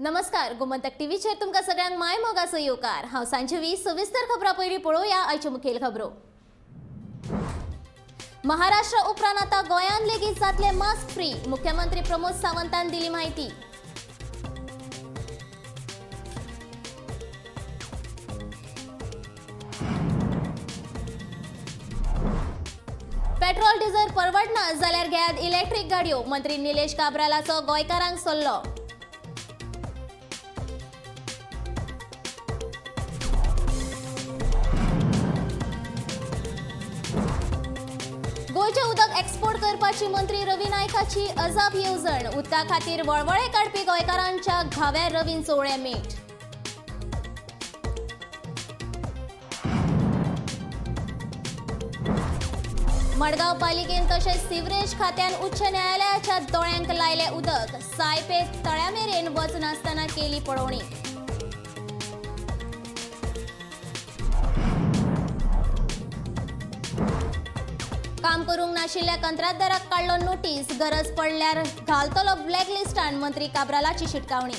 नमस्कार, गोमंतक टीव्हीचेर तुमकां सगळ्यांक माय मोगाचो येवकार. हांव सांजवी. सविस्तर खबरां पयलीं पळोवया आयच्यो मुखेल खबरो. महाराष्ट्र उपरांत आतां गोंयांत लेगीत जातले मास्क फ्री. मुख्यमंत्री प्रमोद सावंतान दिली माहिती. पेट्रोल डिझेल परवडना जाल्यार घेयात इलेक्ट्रीक गाडयो. मंत्री निलेश काब्रालाचो गोंयकारांक सल्लो. गोंयचें उदक एक्सपोर्ट करपाची मंत्री रवी नायकाची अजाप येवजण. उदका खातीर वळवळे काडपी गोंयकारांच्या घाव्यार रवीन चोवळें मीठ. मडगांव पालिकेन तशेंच सिवरेज खात्यान उच्च न्यायालयाच्या दोळ्यांक लायलें उदक. सायपे तळ्यामेरेन वचनासतना केली पळोवणी. काम करूंक नाशिल्ल्या कंत्राटदाराक काडलो नोटीस. गरज पडल्यार घालतलो ब्लॅक लिस्टान. मंत्री काब्रालाची शिटकावणी.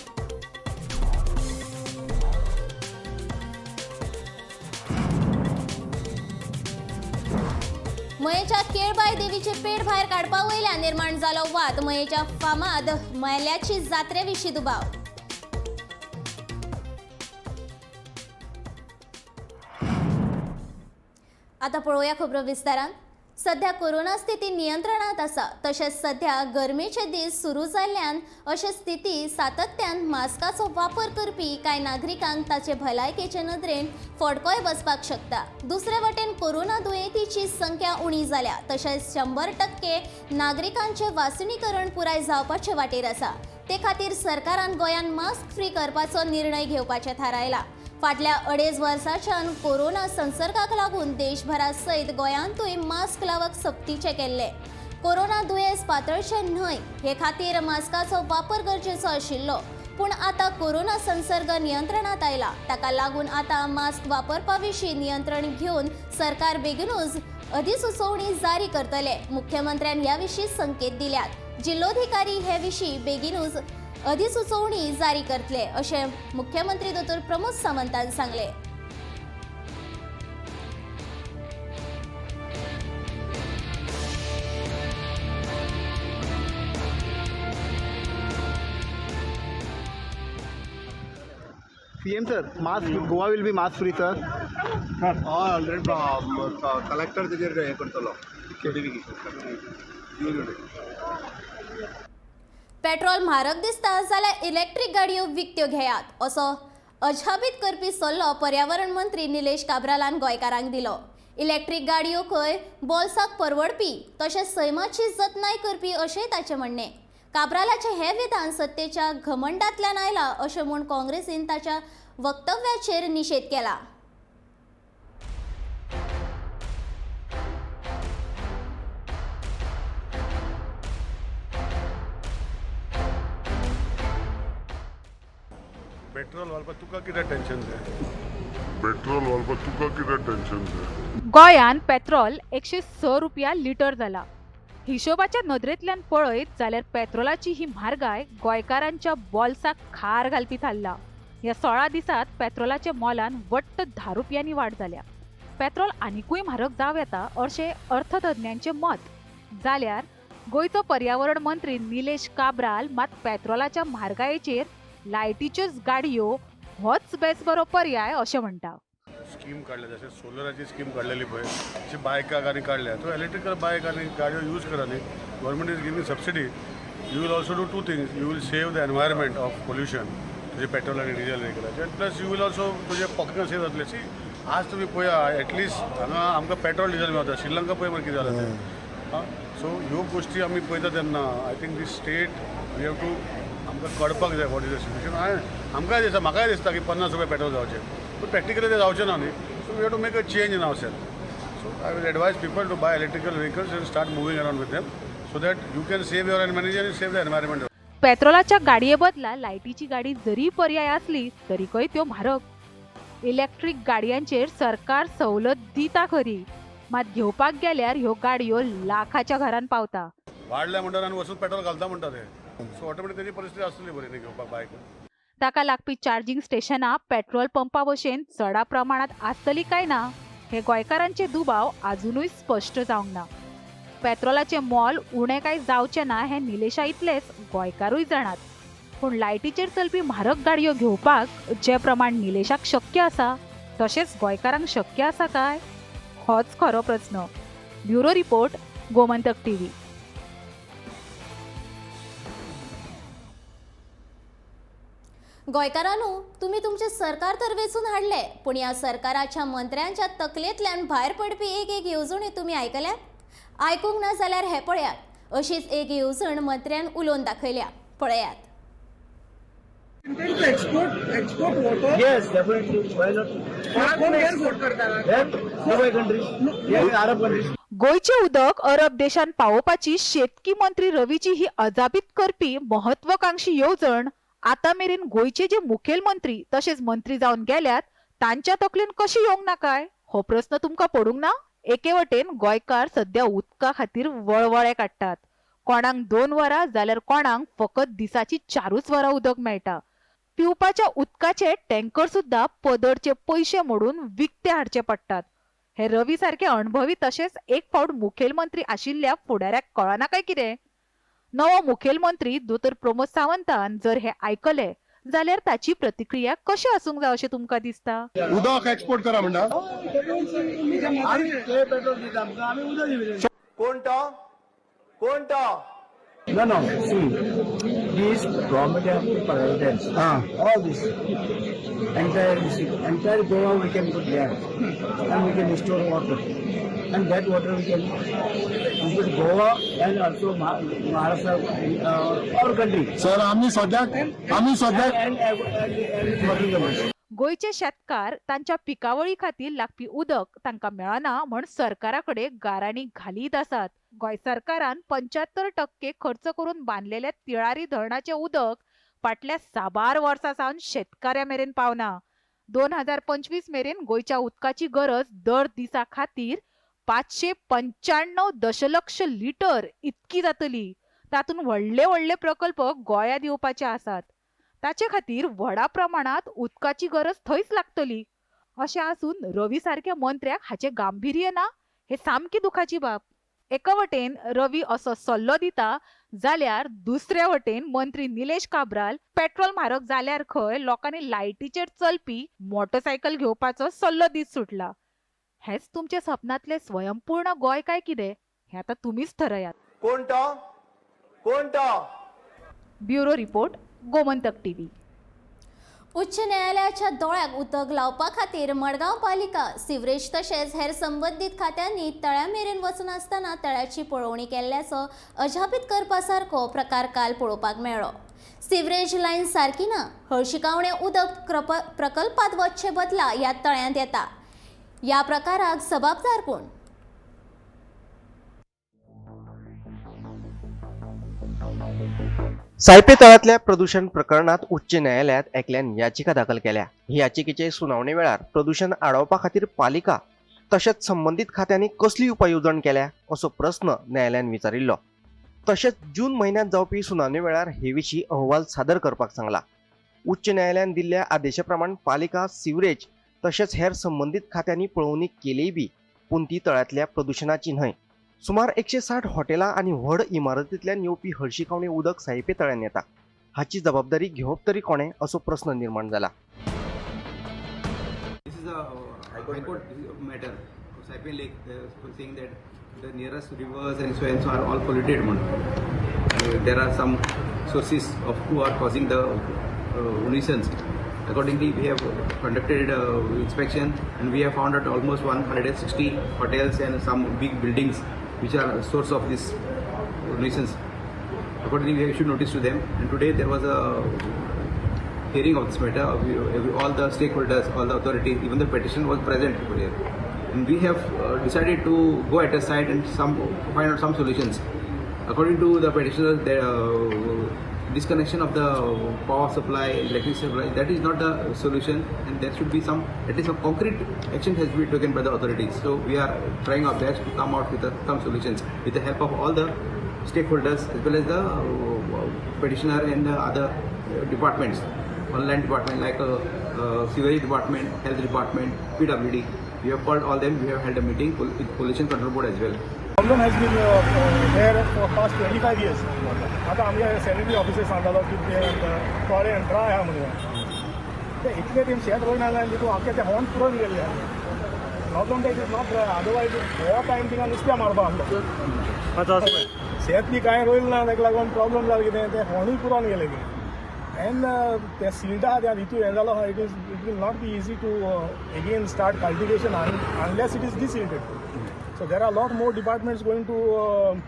मयेच्या केळबाय देवीचे पेड भायर काडपा वयल्यान निर्माण जालो वाद. मयेच्या फामाद मेल्याची जात्रे विशीं दुबाव. आता पळोवया खबरो विस्तारान. सध्या कोरोना स्थिती नियंत्रणात आसा. तशेंच सध्या गरमेचे दीस सुरू जाल्ल्यान अशे स्थिती सातत्यान मास्काचो वापर करपी कांय नागरिकांक ताचे भलायकेचे नदरेन फटकोय बसपाक शकता. दुसरे वटेन कोरोना दुयेंतीची संख्या उणी जाल्या. तशेंच 100% नागरिकांचें वासिनीकरण पुराय जावपाचे वाटेर आसा. ते खातीर सरकारान गोंयांत मास्क फ्री करपाचो निर्णय घेवपाचें थारायला. फाटल्या 2.5 वर्सांच्यान कोरोना संसर्गाक लागून देशभरा सयत गोंयांतूय मास्क लावप सक्तीचें केल्लें. कोरोना दुयेंस पातळचें न्हय हे खातीर मास्काचो वापर गरजेचो आशिल्लो. पूण आतां कोरोना संसर्ग नियंत्रणात आयला. ताका लागून आतां मास्क वापरपा विशीं नियंत्रण घेवन सरकार बेगीनूच अधिसुचोवणी जारी करतले. मुख्यमंत्र्यान ह्या विशीं संकेत दिल्यात. जिल्लोधिकारी हे विशीं बेगीनूच अधिसुचोवणी जारी करतले अशें मुख्यमंत्री दोतोर प्रमोद सावंतान सांगलें. CM sir, mask, Goa will be mask free, sir. हय, ऑलरेडी कलेक्टर तेजेर हें करतलो नोटिफिकेशन. पेट्रोल म्हारग दिसता जाल्यार इलेक्ट्रीक गाडयो विकत्यो घेयात असो अजापीत करपी सल्लो पर्यावरण मंत्री निलेश काब्रालान गोंयकारांक दिलो. इलेक्ट्रीक गाडयो खंय बोल्साक परवडपी तशेंच सैमाची जतनाय करपी अशेंय ताचें म्हणणें. काब्रालाचें हें विधान सत्तेच्या घमंडांतल्यान आयलां अशें म्हूण काँग्रेसीन ताच्या वक्तव्याचेर निशेध केला. पेट्रोल घालपाक तुका कितें टेन्शन तें? पेट्रोल घालपाक तुका कितें टेन्शन तें? गोंयांत पेट्रोल 106 रुपया लिटर जाला. हिशोबाच्या नदरेंतल्यान पळयत जाल्यार पेट्रोलाची ही म्हारगाय गोंयकारांच्या बोल्साक खार घालपी थारला. ह्या 16 दिसांत पेट्रोलाच्या मोलान वट्ट 10 रुपयांनी वाड जाल्या. पेट्रोल आनिकूय म्हारग जावं येता अशें अर्थतज्ञांचें मत जाल्यार गोंयचो पर्यावरण मंत्री निलेश काब्राल मात पेट्रोलाच्या म्हारगायेचेर लायटीच्योच गाडयो होच बेस बरो पर्याय अशें म्हणटा. स्कीम काडल्या, जशें सोलराची स्कीम काडलेली पळय, तशी बायकाक आनी काडल्या. सो इलेक्ट्रिकल बायक आनी गाडयो यूज करा न्ही. Government is giving subsidy. You will also do two things: you will save the environment of pollution, तुजें पेट्रोल आनी डिजल व्हेकलाचें, आनी प्लस you will also तुजे पॉकेटान सेव जातले. सी, आज तुमी पळया, एटलिस्ट हांगा आमकां पेट्रोल डिजल मेळटा. श्रीलंका पळय मरे कितें जालां तें. आं, सो ह्यो गोश्टी आमी पळयता तेन्ना I think this state we have to आमकां कळपाक जाय what is the situation. हांवें आमकांय दिसता, म्हाकाय दिसता की 50 रुपया पेट्रोल जावचें, पूण प्रॅक्टिकली तें जावचें ना न्ही. So we have to make a change in our self. So I will advise people to buy electrical vehicles and start moving around with them so that you can save your money and save the environment. पेट्रोलाच्या गाडये बदला लायटीची गाडी जरी पर्याय आसली तरीकय त्यो म्हारग. Electric गाडयांचेर सरकार सवलत दिता खरी, मात घेवपाक गेल्यार ह्यो गाडयो लाखाच्या घरान पावता. वाडल्या म्हणटात आनी वचून पेट्रोल घालता म्हणटा ते. सो ऑटोमॅटीक तेजी परिस्थिती आसतली बरी न्ही घेवपाक बायक. ताका लागपी चार्जिंग स्टेशनां पेट्रोल पंपा भशेन चडा प्रमाणांत आसतली काय ना हे गोंयकारांचे दुबाव आजुनूय स्पश्ट जावंक ना. पेट्रोलाचें मोल उणें काय जावचें ना हें निलेशा इतलेंच गोंयकारूय जाणात. पूण लायटीचेर चलपी म्हारग गाडयो घेवपाक जे प्रमाण निलेशाक शक्य आसा तशेंच गोंयकारांक शक्य आसा काय, होच खरो प्रस्न. Bureau report, Gomantak TV. गोंयकारांनो, तुमी तुमचें सरकार तर वेंचून हाडलें, पूण ह्या सरकाराच्या मंत्र्यांच्या तकलेंतल्यान भायर पडपी एक एक येवजणी तुमी आयकल्यात? आयकूंक ना जाल्यार हें पळयात, अशीच एक येवजण मंत्र्यान उलोवन दाखयल्या, पळयात. Intend to export water. Yes, definitely. Why not? कोण export करताना? Then Dubai countries, yes, Arab countries. गोंयचें उदक अरब देशांत पावोवपाची शेतकी मंत्री रवीची ही अजापीत करपी महत्वाकांक्षी येवजण आतां मेरेन गोंयचे जे मुखेलमंत्री तशेंच मंत्री जावन गेल्यात तांच्या तकलेन कशी येवंक ना काय, हो प्रस्न तुमकां पडूंक ना? एके वटेन गोंयकार सद्या उदका खातीर वळवळे काडटात. कोणाक 2 वरां जाल्यार कोणाक फकत दिसाची 4 वरां उदक मेळटा. पिवपाच्या उदकाचे टँकर सुद्दां पदरचे पयशे मोडून विकते हाडचे पडटात. हे रवी सारके अणभवी तशेंच एक फावट मुखेलमंत्री आशिल्ल्या फुडाऱ्याक कळना काय कितें? नवो मुखेलमंत्री दोतोर प्रमोद सावंतान जर हे आयकले जाल्यार ताची प्रतिक्रिया कशी आसूंक जाय अशें तुमकां दिसता? उदक एक्सपोर्ट करा म्हणटा. आमी ते पेट्रोल दिता आमकां, आमी उदक दिवया. कोण तो? कोण तो? No, no. See, this government have to prioritize all this. Entire Goa we can put there, and we can store water, and that water we can put Goa and also Maharashtra, our country. Sir, आमी सद्याक And water government. गोंयचे शेतकार तांच्या पिकावळी खातीर लागपी उदक तांकां मेळना म्हण सरकारा कडेन गाराणी घालीत आसात. गोंय सरकारान 75% खर्च करून बांदलेल्या तिळारी धरणाचें उदक फाटल्या साबार वर्सां सावन शेतकाऱ्यां मेरेन पावना. 2025 मेरेन गोंयच्या उदकाची गरज दर दिसा खातीर 595 दशलक्ष लिटर इतकी जातली. तातूंत व्हडले व्हडले प्रकल्प गोंयांत येवपाचे आसात. ताचे खातीर व्हडा प्रमाणांत उदकाची गरज थंयच लागतली. अशें आसून रवी सारक्या मंत्र्याक हाचें गांभीर्य ना हे सामकी दुखाची बाब. एका वटेन रवी असो सल्लो दिता जाल्यार दुसऱ्या वटेन मंत्री निलेश काब्राल पेट्रोल म्हारग जाल्यार खंय लोकांनी लायटीचेर चलपी मोटरसायकल घेवपाचो सल्लो दीत सुटला. हेच तुमच्या सपनांतलें स्वयंपूर्ण गोंय काय कितें हें आतां तुमीच थरयात. कोण तो? कोण तो? Bureau report, Gomantak TV. उच्च न्यायालयाच्या दोळ्याक उदक लावपा खातीर मडगांव पालिका, सिवरेज तशेंच हेर संबंदीत खात्यांनी तळ्या मेरेन वचनासतना तळ्याची पळोवणी केल्ल्याचो अजापीत करपा सारको प्रकार काल पळोवपाक मेळ्ळो. सिवरेज लायन सारकी ना, हळशिकावणें उदक प्रकल्पांत वचचे बदला ह्या तळ्यांत येता. ह्या प्रकाराक जबाबदार कोण? सायपे तळ्यांतल्या प्रदूषण प्रकरणात उच्च न्यायालयात एकल्यान याचिका दाखल केल्या. ही याचिकेचे सुनावणे वेळार प्रदूषण आडावपा खातीर पालिका तशेंच संबंदीत खात्यांनी कसली उपाय येवजण केल्या असो प्रस्न न्यायालयान विचारिल्लो. तशेंच जून म्हयन्यांत जावपी सुनावणे वेळार हे विशीं अहवाल सादर करपाक सांगला. उच्च न्यायालयान दिल्ल्या आदेशा प्रमाण पालिका, सिवरेज तशेंच हेर संबंदीत खात्यांनी पळोवणी केलीय बी, पूण ती तळ्यांतल्या प्रदुशणाची न्हय. सुमार 160 हॉटेलां आनी व्हड इमारतींतल्यान येवपी हळशिकावणी उदक सायपे तळ्यान येता. हाची जबाबदारी घेवप तरी कोणें असो प्रस्न निर्माण जाला. This is a High Court matter. Saipan Lake, saying that the nearest rivers and so and so are all polluted. There are some sources of who are causing the nuisance. Accordingly, we have conducted inspection and we have found out almost 160 hotels and some big buildings which are source of this nuisance. Accordingly, we have issued notice to them, and today there was a hearing of this matter. All the stakeholders, all the authorities, even the petition was present over here. And we have decided to go at a site and find out some solutions. According to the petitioners, the disconnection of the power supply, electricity supply, that is not the solution, and there should be some, at least some concrete action has to be taken by the authorities. So we are trying our best to come out with some solutions with the help of all the stakeholders as well as the petitioner and the other departments. online department like sewerage department, health department, PWD. We have called all them. We have held a meeting with Pollution Control Board as well. Problem has been there for past 25 years. आतां आमगे sanitary officer सांगतालो की ते कोळे आनी dry आहा म्हणून ते इतले तेम शेत रोयना जाल्यार तितून आख्खे ते होंड पुरोवन गेल्ले आहा. Problem it is not dry, otherwise हो टायम थिंगा नुस्त्या मारपा आसलो. शेत बी कांय रोयल ना, ताका लागून प्रॉब्लम जालो कितें तें होंडूय पुरोवन गेलें कितें. एंड ते सिल्ट आहा त्या हितून हें जालो आहा, it will not be easy to again start cultivation unless it is desilted. So there are a lot more departments going to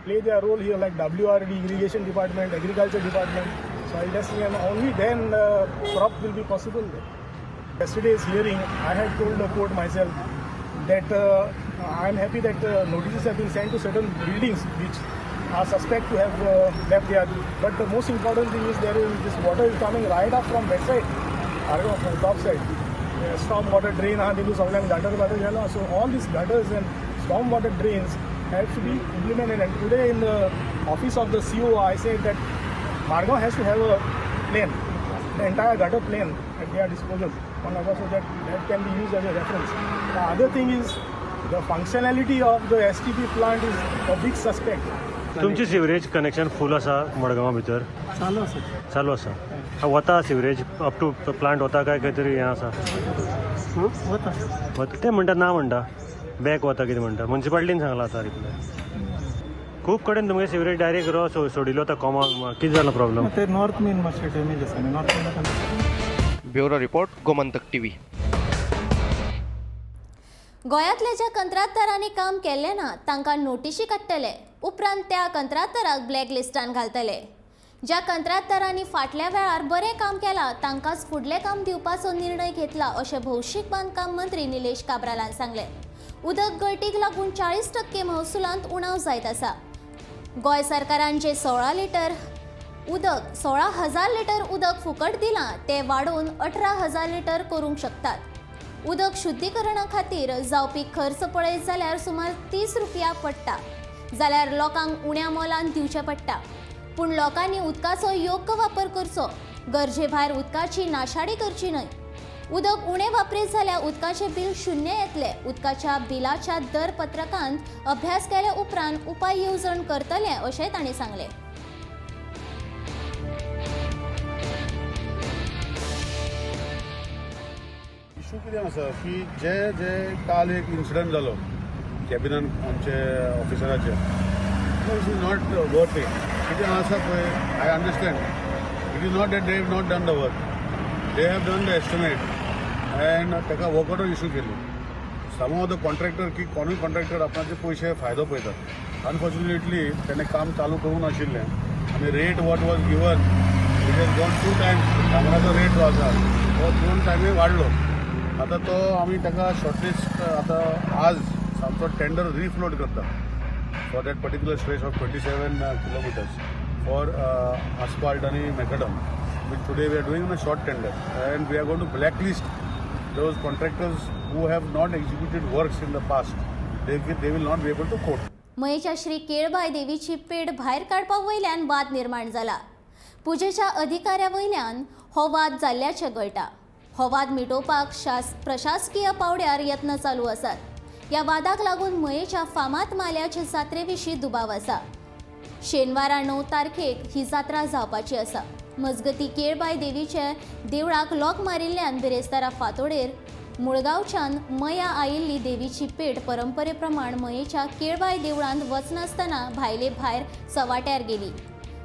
play their role here, like WRD, irrigation department, agriculture department, soil testing, and only then crop will be possible. Yesterday's hearing, I had told the court myself that I am happy that notices have been sent to certain buildings which are suspect to have left there. But the most important thing is there is this water is coming right up from west side, from top side. Storm water drain, सगळ्यांक gutter gutter गेला. So all these gutters and storm water drains have to be implemented. And today in the office of the CO, I said that Margao has to have a plan, the entire gutter plan at their disposal, so that can be used as a reference. The other thing is the functionality of the STP plant is a big suspect. तुमची sewerage connection फूल आसा मडगांवा भितर? चालू आसा. चालू आसा. वता sewerage up two plant वता काय खंय तरी हें आसा? वता. ते म्हणटा ना म्हणटा बॅक वता कितें म्हणटा, मुन्सिपाल्टीन सांगलां आतां रिप्लाय. खूब कडेन तुमगे सिवरेज डायरेक्ट रो सोडिल्लो वता कोमा. कितें जालां प्रॉब्लम? ते नॉर्थ मेन मातशें डॅमेज आसा न्ही, north main. Bureau report, Gomantak TV. गोंयांतल्या ज्या कंत्राटदारांनी काम केल्लें ना तांकां नोटिशी काडटले, उपरांत त्या कंत्राटदाराक ब्लॅक लिस्टान घालतले. ज्या कंत्राटदारांनी फाटल्या वेळार बरें काम केलां तांकांच फुडलें काम दिवपाचो निर्णय घेतला अशें भौशीक बांदकाम मंत्री निलेश काब्रालान सांगलें. उदक गळटीक लागून 40% महसुलांत उणाव जायत आसा. गोंय सरकारान जे 16,000 लिटर उदक फुकट दिलां तें वाडोवन 18,000 लिटर करूंक शकतात. उदक शुद्धीकरणा खातीर जावपी खर्च पळयत जाल्यार सुमार 30 रुपया पडटा, जाल्यार लोकांक उण्या मोलान दिवचें पडटा. पूण लोकांनी उदकाचो योग्य वापर करचो, गरजे भायर उदकाची नाशाडी करची न्हय. उदक उणें वापरीत जाल्यार उदकाचें बील शून्य येतलें. उदकाच्या बिलाच्या दरपत्रकांत अभ्यास केल्या उपरांत उपाय येवजण करतले अशें तांणी सांगलें. इशू कितें आसा की जे जे काल एक इन्सिडंट जालो कॅबिनान आमचे ऑफिसराचे, it is not worth it. कितें आसा पळय, I understand it is not that they have not done the work, they have done the estimate and ताका वर्क ऑर्डर इशू केली. सम ऑफ the contractor की कोणूय कॉन्ट्रॅक्टर आपणाचे पयशे फायदो पळयतात. अनफॉर्च्युनेटली तेणें काम चालू करूंक नाशिल्लें आनी rate what was given it has gone 2 times. डांगराचो rate जो आसा तो 2 टायमी वाडलो. आतां तो आमी ताका शॉर्टलिस्ट आतां आज आमचो टेंडर रिफ्लोट करता for that particular stretch of 27 kilometres for asphalt आनी macadam, which today we are doing a short tender, and we are going to blacklist those contractors who have not executed works in the past. They will not be able to quote. मयेच्या Shri Kelbai देवीची पेड भायर काडपा वयल्यान वाद निर्माण जाला. पुजेच्या अधिकाऱ्या वयल्यान हो वाद जाल्ल्याचें कळटा. हो वाद मिटोवपाक प्रशासकीय पावड्यार यत्न चालू आसात. ह्या वादाक लागून मयेच्या फामाद माल्याचे जात्रे विशीं दुबाव आसा. शेनवारा 9 तारखेक ही जात्रा जावपाची आसा. मजगती केळबाय देवीचे देवळाक लोक मारिल्ल्यान बिरेस्तारा फांतोडेर मुळगांवच्यान मया आयिल्ली देवीची पेट परंपरे प्रमाण मयेच्या केळबाय देवळांत वचनासतना भायले भायर चवाट्यार गेली.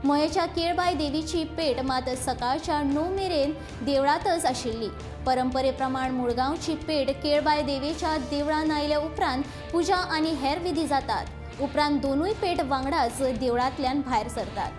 मयेच्या केळबाय देवीची पेट मात सकाळच्या 9 मेरेन देवळांतच आशिल्ली. परंपरे प्रमाण मुळगांवची पेट केळबाय देवीच्या देवळांत आयल्या उपरांत पुजा आनी हेर विधी जातात. उपरांत दोनूय पेट वांगडाच देवळांतल्यान भायर सरतात.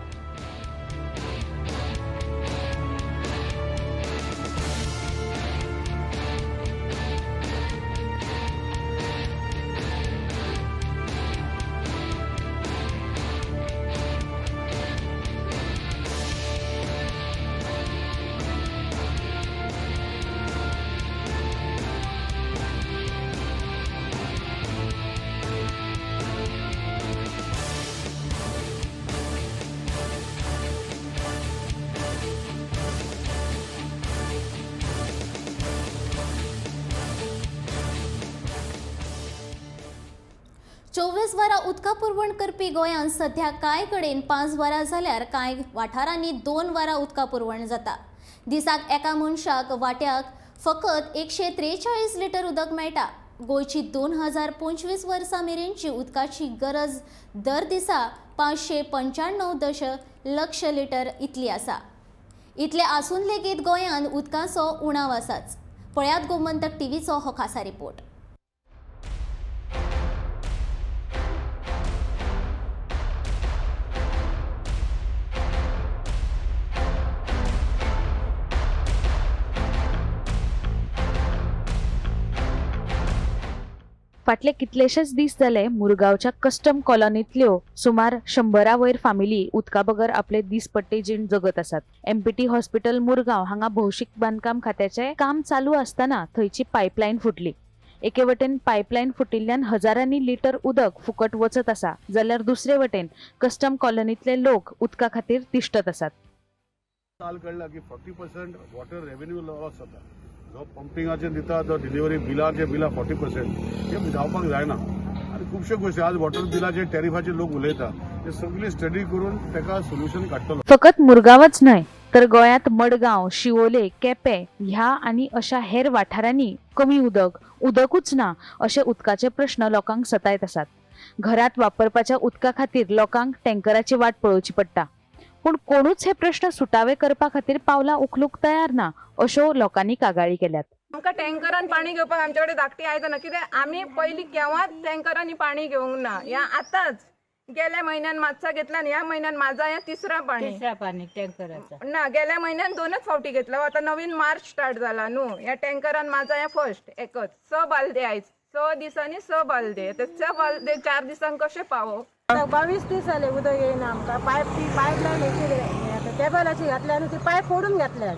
24 वरां उदका पुरवण करपी गोंयांत सध्या कांय कडेन 5 वरां जाल्यार कांय वाठारांनी 2 वरां उदका पुरवण जाता. दिसाक एका मनशाक वाट्याक फकत 143 लिटर उदक मेळटा. गोंयची 2025 वर्सां मेरेनची उदकाची गरज दर दिसा 595 दशलक्ष लिटर इतली आसा. इतले आसून लेगीत गोंयांत उदकाचो उणाव आसाच. पळयात गोमंतक टीव्हीचो हो खासा रिपोर्ट. फाटले कितलेशेच दीस जाले मुरगांवच्या कस्टम कॉलनींतल्यो सुमार 100 वयर फामिली उदका बगर आपले दीसपट्टे जीण जगत आसात. एमपीटी हॉस्पिटल मुरगांव हांगा भौशीक बांदकाम खात्याचें काम चालू आसतना थंयची पायपलायन फुटली. एके वटेन पायपलायन फुटिल्ल्यान हजारांनी लिटर उदक फुकट वचत आसा, जाल्यार दुसरे वटेन कस्टम कॉलनींतले लोक उदका खातीर तिश्टत आसात. काल कळ्ळा की 40% वॉटर रेव्हेन्यू लॉस जाता. जो पंपिंगाचेर दिता तो डिलिव्हरी बिलाचे बिलां 40% हे जावपाक जायना. आनी खुबश्यो गोश्टी आज वॉटर बिलाचे टॅरिफाचे लोक उलयता, ते सगळी स्टडी करून ताका सोल्युशन काडटलो. फकत मुरगांवच न्हय तर गोंयांत मडगांव, शिवोले, केपें ह्या आनी अशा हेर वाठारांनी कमी उदक, उदकूच ना अशे उदकाचे प्रश्न लोकांक सतायत आसात. घरांत वापरपाच्या उदका खातीर लोकांक टँकराची वाट पळोवची पडटा, पूण कोणूच हे प्रश्न सुटावे करपा खातीर पावलां उखलूंक तयार ना अश्यो लोकांनी कागाळी केल्यात. आमकां टँकरान पाणी घेवपाक आमचे कडेन धाकटी आयदनां, कित्याक आमी पयलीं केव्हाच टँकरांनी पाणी घेवंक ना. ह्या आतांच गेल्या म्हयन्यान मातसा घेतला आनी ह्या म्हयन्यान म्हाजा ह्या तिसरा पाणी टँकराचा ना, गेल्या म्हयन्यान 2च फावटी घेतला. आतां नवीन मार्च स्टार्ट जाला न्हू, ह्या टँकरान म्हाजा ह्या फर्स्ट एकच 6 बालदे आयज, 6 दिसांनी 6 बालदे, ते 6 बालदे 4 दिसांक कशें पावो? 22 दीस जाले उदक येयना आमकां. पायप ती पायप लायन केली टेबलाची घातल्या न्हू, ती पायप फोडून घातल्या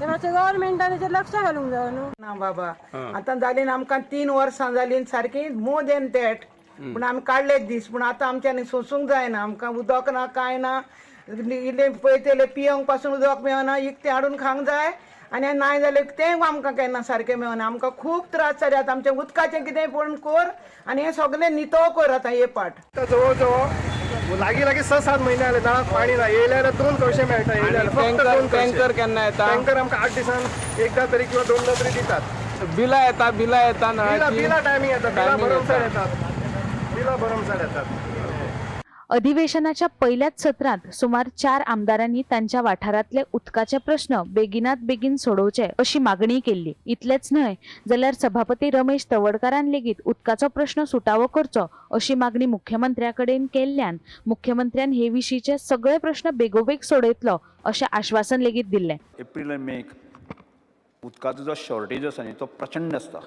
ते मातशें गव्हर्मेंटान तेचेर लक्ष घालूंक जाय न्हू. ना बाबा, आतां जाली ना आमकां 3 वर्सां जाली सारकी, मोर देन that. पूण आमी काडले दीस, पूण आतां आमच्यांनी सोंसूंक जायना. आमकां उदक ना कांय ना, इल्लें पळयतले पियंक पासून उदक मेळना, इकतें हाडून खावंक जाय आनी नाय जाल्यार तें आमकां केन्ना सारकें मेळना. आमकां खूब त्रास जाले. आतां आमचें उदकाचें कितें पळोवन कर आनी हें सगळें नितळ कर आतां हे पाट. जवळ जवळ लागीं लागीं 6-7 म्हयने जाले नळाक पाणी ना. येयल्यार 2 कळशे मेळटा, येयल्यार फक्त 2 कळशे. टँकर केन्ना येता? टँकर आमकां 8 दिसान एकदां तरी किंवा 2दा तरी दितात. बिलां येता, बिलां येता नळाची, बिलां टायमींग येता, बिलां भरमसाठ येतात, बिलां भरमसाठ येतात. अधिवेशनाच्या पहिल्याच सत्रांत सुमार 4 आमदारांनी तांच्या वाठारांतले उदकाचे प्रश्न बेगिनात बेगीन सोडोवचे अशी मागणी केल्ली. इतलेंच न्हय जाल्यार सभापती रमेश तवडकारान लेगीत उदकाचो प्रश्न सुटावो करचो अशी मागणी मुख्यमंत्र्या कडेन केल्ल्यान मुख्यमंत्र्यान हे विशींचे सगळे प्रश्न बेगोबेग सोडयतलो अशें आश्वासन लेगीत दिल्लें. एप्रील आनी मेक उदकाचो जो शॉर्टेज आसा न्ही तो प्रचंड आसता.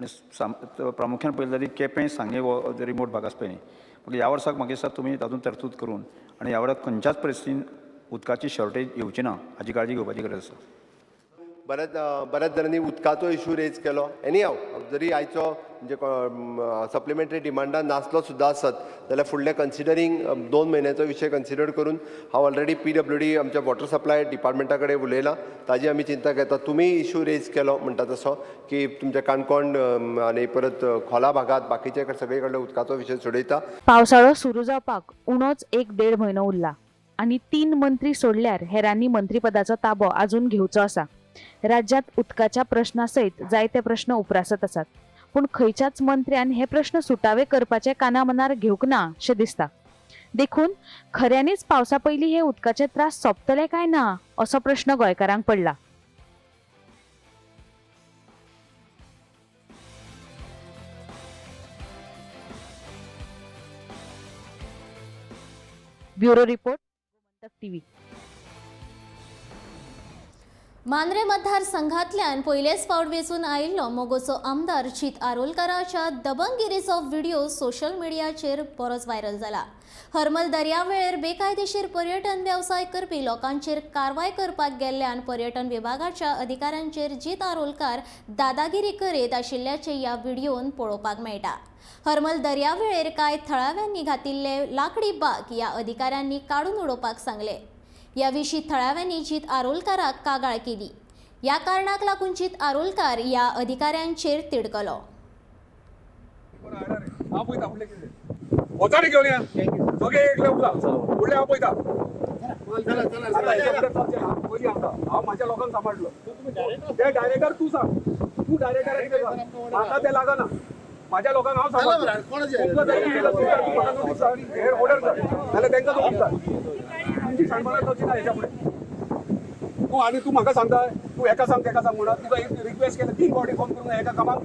आनी प्रामुख्यान पळयलें जाल्यार केपें, सांगें हो रिमोट भाग आसा पळय न्ही, ह्या वर्साक म्हाका दिसता तुमी तातूंत तरतूद करून आनी ह्या वर्साक खंयच्याच परिस्थितीन उदकाची शॉर्टेज येवची ना हाची काळजी घेवपाची गरज आसा. बऱ्याच जाणांनी उदकाचो इशू रेज केलो. एनी हाव जरी आयचो म्हणजे सप्लिमेंटरी डिमांडान नासलो सुद्दां आसत जाल्यार फुडले कन्सिडरींग 2 म्हयन्याचो विशय कन्सिडर करून हांव ऑलरेडी PWD आमच्या वॉटर सप्लाय डिपार्टमेंटा कडेन उलयलां, ताजी आमी चिंता घेता. तुमी इशू रेज केलो म्हणटा तसो की तुमच्या काणकोण आनी परत खोला भागांत बाकीचे सगळे कडले उदकाचो विशय सोडयता. पावसाळो सुरू जावपाक उणोच 1-1.5 म्हयनो उरला आनी 3 मंत्री सोडल्यार हेरांनी मंत्रीपदाचो ताबो आजून घेवचो आसा. राज्यात उदकाच्या प्रश्ना सयत जायते प्रश्न उप्रासत आसात, पूण खंयच्याच मंत्र्यान हे प्रश्न सुटावे करपाचे काना मनार घेवंक ना अशें दिसता. देखून खऱ्यांनीच पावसा पयलीं हे उदकाचे त्रास सोंपतले काय ना असो प्रश्न गोंयकारांक पडला. Bureau report, Gomantak TV. Mandrem मतदारसंघातल्यान पयलेच फावट वेंचून आयिल्लो मगोचो आमदार जीत आरोलकाराच्या दबंगिरीचो व्हिडिओ सोशल मिडियाचेर बरोच व्हायरल जाला. हरमल दर्यावेळेर बेकायदेशीर पर्यटन वेवसाय करपी लोकांचेर कारवाय करपाक गेल्ल्यान पर्यटन विभागाच्या अधिकाऱ्यांचेर जीत आरोलकार दादागिरी करीत आशिल्ल्याचें ह्या व्हिडिओन पळोवपाक मेळटा. हरमल दर्यावेळेर कांय थळाव्यांनी घातिल्ले लाकडी बाग ह्या अधिकाऱ्यांनी काडून उडोवपाक सांगले. ह्या विशीं थळाव्यांनी जीत आरोलकाराक कागाळ केली. ह्या कारणाक लागून जीत आरोलकार ह्या अधिकाऱ्यांचेर तिडकलो. हांव पळयता फुडलें कितें. वचारी घेवन या सगळे एकले उरला, फुडलें हांव पळयता. आतां हेच्या फुडें चलचें ना. पयलीं आमकां हांव म्हाज्या लोकांक सांबाळटलो. ते डायरेक्टर तूं सांग, तूं डायरेक्टर कितें सांग, म्हाका तें लागना. म्हाज्या लोकांक हांव सांबाळटलो. तुमकां जाय कितें तूं म्हाका नोटीस धाड, हेर ऑर्डर कर, नाल्यार तांकां नोटीस धाड. तुमची शाणपणां चलची ना हेच्या फुडें. तूं आनी तूं म्हाका सांगता, तूं एका सांग तेका सांग म्हणून तुका एक रिक्वेस्ट केल्या 3 फावटी फोन करून एका कामाक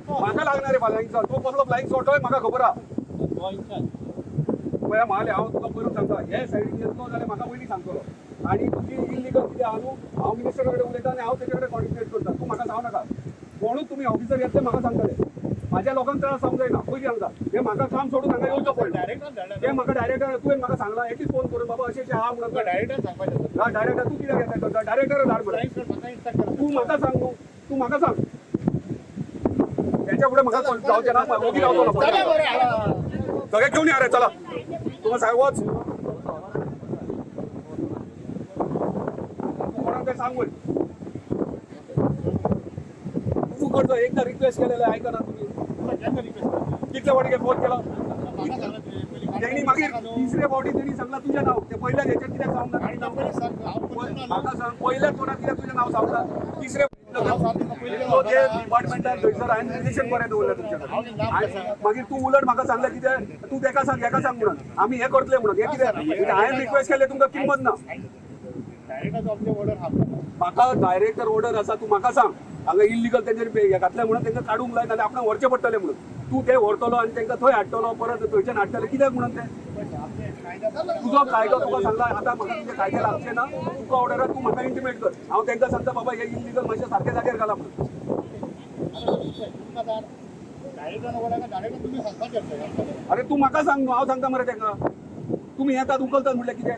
म्हाका लागना रे फ्लायिंग शॉट. तूं कसलो फ्लायिंग शॉट हय म्हाका खबर आहा. पळया म्हाले हांव तुका पयरून सांगता, हे सायडीन येतलो जाल्यार म्हाका पयलीं सांगतलो. आनी तुजी इल्लिगल कितें आहा न्हू, हांव मिनिस्टरा कडेन उलयता आनी हांव तेजे कडेन कॉर्डिनेट करता. तूं म्हाका सांगू नाका. कोणूच तुमी ऑफिसर येतले म्हाका सांगतले. म्हाज्या लोकांक त्रास जावंक जायना पयलीं सांगता. हे म्हाका काम सोडून हांगा येवचो पडलें. ते म्हाका डायरेक्टर तुवें म्हाका सांगलां एटलीस्ट फोन करून बाबा अशें अशें आहा म्हणून. डायरेक्टर सांगपाचें. हा डायरेक्टर तूं कित्याक येता? डायरेक्टर धाड मरे. तूं म्हाका सांग न्हू, तूं म्हाका सांग. तेच्या फुडें म्हाका जावचें ना, ओगी रावतलो. सगळे घेवन या रे, चला तुका सांग वच. तूं कोणाक तें सांग वय. तूं करचो एकदां रिक्वेस्ट केलेलें आयकना तुमी. कितले फावटी फोन केला तेणी, मागीर तिसरे फावटी तेणी सांगलां तुजें नांव. ते पयल्याच हेचेर कित्याक सांगूंक ना? म्हाका सांग, पयल्याच फोनार कित्याक तुजें नांव सांगलां? तिसरे ते डिपार्टमेंटान थंयसर हांवें रिलेशन बरें दवरलें तुमच्या कडेन. मागीर तूं उलट म्हाका सांगलें कितें, तूं तेका सांग हेका सांग म्हणून, आमी हें करतले म्हणून. हें कितें हांवें रिक्वेस्ट केलें तुमकां किंमत ना. म्हाका डायरेक्टर ऑर्डर आसा, तूं म्हाका सांग हांगा इल्लिगल तेंच्यानी घातलें म्हणून तांकां काडूंक लाय, नाल्यार आपणाक व्हरचें पडटलें म्हणून. तूं ते व्हरतलो आनी तांकां थंय हाडटलो, परत थंयच्यान हाडटले कित्याक म्हणून ते? तुजो कायदो तुका सांगला. आतां म्हाका तुजे कायदे लागचे ना. तुका ऑर्डर तूं म्हाका इंटिमेट कर. हांव तांकां सांगता बाबा हे इल्लिगल मातशें सारकें जाग्यार घाला म्हणून. अरे तूं म्हाका सांग न्हू, हांव सांगता मरे तांकां. तुमी येतात उखलतात म्हटल्यार कितें?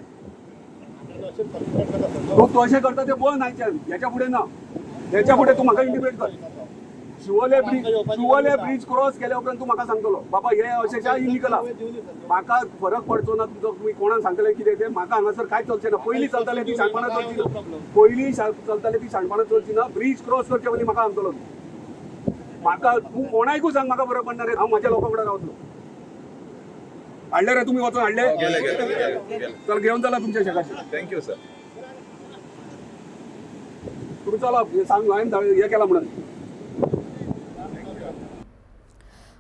तूं अशें करता तें बंद आयच्यान, हेच्या फुडें ना. हेच्या फुडें तूं म्हाका इंटिमेट कर. Shivoli bridge, Shivoli bridge cross केल्या उपरांत तूं म्हाका सांगतलो बाबा हे अशें इलिगल आहा. म्हाका फरक पडचो ना तुजो, तुमी कोणाक सांगतले कितें तें. म्हाका हांगासर कांयच चलचें ना. पयलीं चलतालें ती शाणपणां चलची ना, पयलीं चलतालें ती शाणपणां चलची ना. ब्रीज क्रॉस करचे पयलीं म्हाका सांगतलो तूं. म्हाका तूं कोणायकूय सांग, म्हाका फरक पडना रे. हांव म्हाज्या लोकां कडेन रावतलो. हाडले रे तुमी वचोन हाडले? चल घेवन चला तुमच्या शेकाचे. Thank you sir. तुमी चला सांग हांवें हें केलां म्हणून.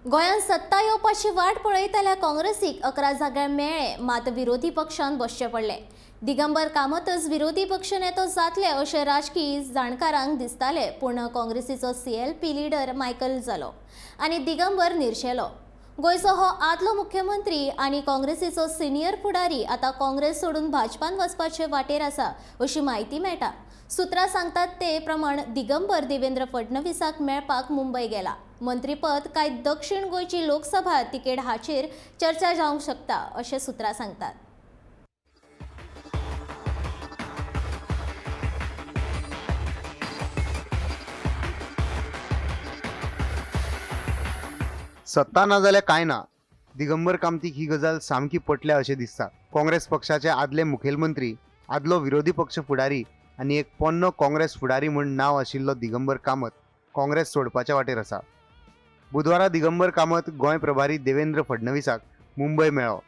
गोंयांत सत्ता येवपाची वाट पळयतल्या काँग्रेसीक 11 जाग्यार मेळ्ळे, मात विरोधी पक्षान बसचें पडलें. दिगंबर कामतच विरोधी पक्ष नेतो जातले अशें राजकी जाणकारांक दिसतालें, पूण काँग्रेसीचो CLP leader Michael जालो आनी दिगंबर निर्शेलो. गोंयचो हो आदलो मुख्यमंत्री आनी काँग्रेसीचो सिनियर फुडारी आतां काँग्रेस सोडून भाजपान वचपाचे वाटेर आसा अशी म्हायती मेळटा. सुत्रां सांगतात ते प्रमाण दिगंबर देवेंद्र फडणवीसाक मेळपाक मुंबय गेला. मंत्रीपद काय दक्षिण गोंयची लोकसभा तिकेट हाचेर चर्चा जावंक शकता अशें सुत्रां सांगतात. सत्ता ना जाल्यार कांय ना. दिगंबर कामतीक ही गजाल सामकी पटल्या अशें दिसता. काँग्रेस पक्षाचे आदले मुखेलमंत्री, आदलो विरोधी पक्ष फुडारी आनी एक पोन्नो काँग्रेस फुडारी म्हूण नांव आशिल्लो दिगंबर कामत काँग्रेस सोडपाच्या वाटेर आसा. बुधवारा दिगंबर कामत गोंय प्रभारी देवेंद्र फडणवीसाक मुंबय मेळ्ळो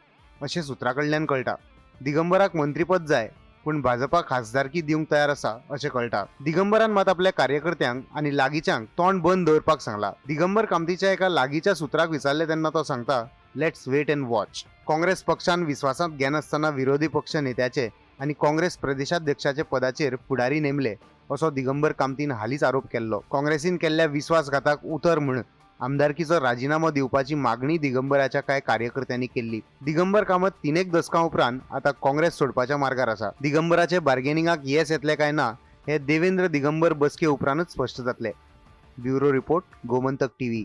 अशें सुत्रां कडल्यान कळटा. दिगंबराक मंत्रीपद जाय पूण भाजपा खासदारकी दिवंक तयार आसा अशें कळटा. दिगंबरान मात आपल्या कार्यकर्त्यांक आनी लागींच्यांक तोंड बंद दवरपाक सांगला. दिगंबर कामतीच्या एका लागींच्या सुत्राक विचारलें तेन्ना तो सांगता, let's wait and watch. Congress पक्षान विस्वासांत घेनासतना विरोधी पक्ष नेत्याचे आनी काँग्रेस प्रदेशाध्यक्षाचे पदाचेर फुडारी नेमले असो दिगंबर कामतीन हालींच आरोप केल्लो. काँग्रेसीन केल्ल्या विस्वासघाताक उतर म्हूण आमदारकीचो राजिनामो दिवपाची मागणी दिगंबराच्या कांय कार्यकर्त्यांनी केल्ली. दिगंबर कामत 3 दसकां उपरांत आतां काँग्रेस सोडपाच्या मार्गार आसा. दिगंबराचे बार्गेनिंगाक येस येतलें काय ना हे देवेंद्र दिगंबर बसके उपरांतच स्पश्ट जातलें. Bureau report, Gomantak TV.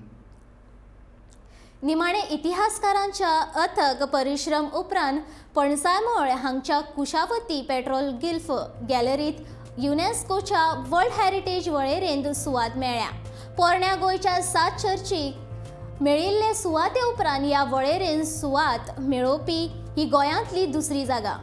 निमाणे इतिहासकारांच्या अथक परिश्रम उपरांत पणसामळ हांगच्या कुशावती पेट्रोल गिल्फ गॅलरीत युनेस्कोच्या वर्ल्ड हेरिटेज वळेरेंत सुवात मेळ्ळ्या. पोरण्या गोंयच्या 7 चर्चीक मेळिल्ले सुवाते उपरांत ह्या वळेरेंत सुवात मेळोवपी ही गोंयांतली दुसरी जागा.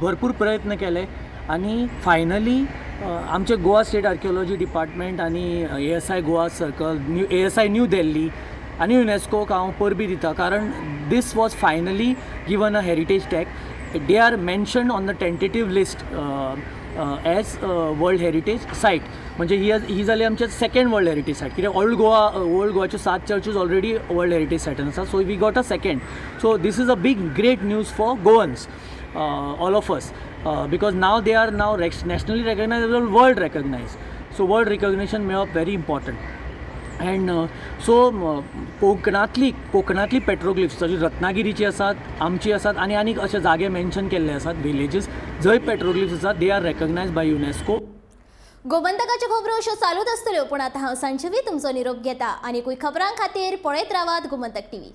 भरपूर प्रयत्न केले आनी फायनली आमचे गोवा स्टेट आर्किओलॉजी डिपार्टमेंट आनी ASI Goa circle, new ASI New Delhi आनी युनेस्कोक हांव परबीं दिता, कारण this was finally given a heritage tag. They are mentioned on the tentative list as world heritage site. म्हणजे ही ही जाली आमचे सेकंड वर्ल्ड हेरिटेज सायट, कित्याक ओल्ड गोवा, ओल्ड गोवाच्यो सात चर्चीज ऑलरेडी वर्ल्ड हेरिटेज सायटान आसा. So we got a second, so this is a big great news for Goans, all of us, because now they are now nationally recognized, world recognized. So world recognition मेळप very important. And so कोंकणांतली petroglyphs जशी रत्नागिरीची आसात, आमची आसात आनी आनीक अशे जागे मेन्शन केल्ले आसात, विलेजीस जंय पेट्रोग्लिफ्स आसात, they are recognized by UNESCO. गोमंतकाच्यो खबरो अश्यो चालूच आसतल्यो, पूण आतां हांव संजीवी तुमचो निरोप घेता. आनीकूय खबरां खातीर पळयत रावात गोमंतक टीव्ही.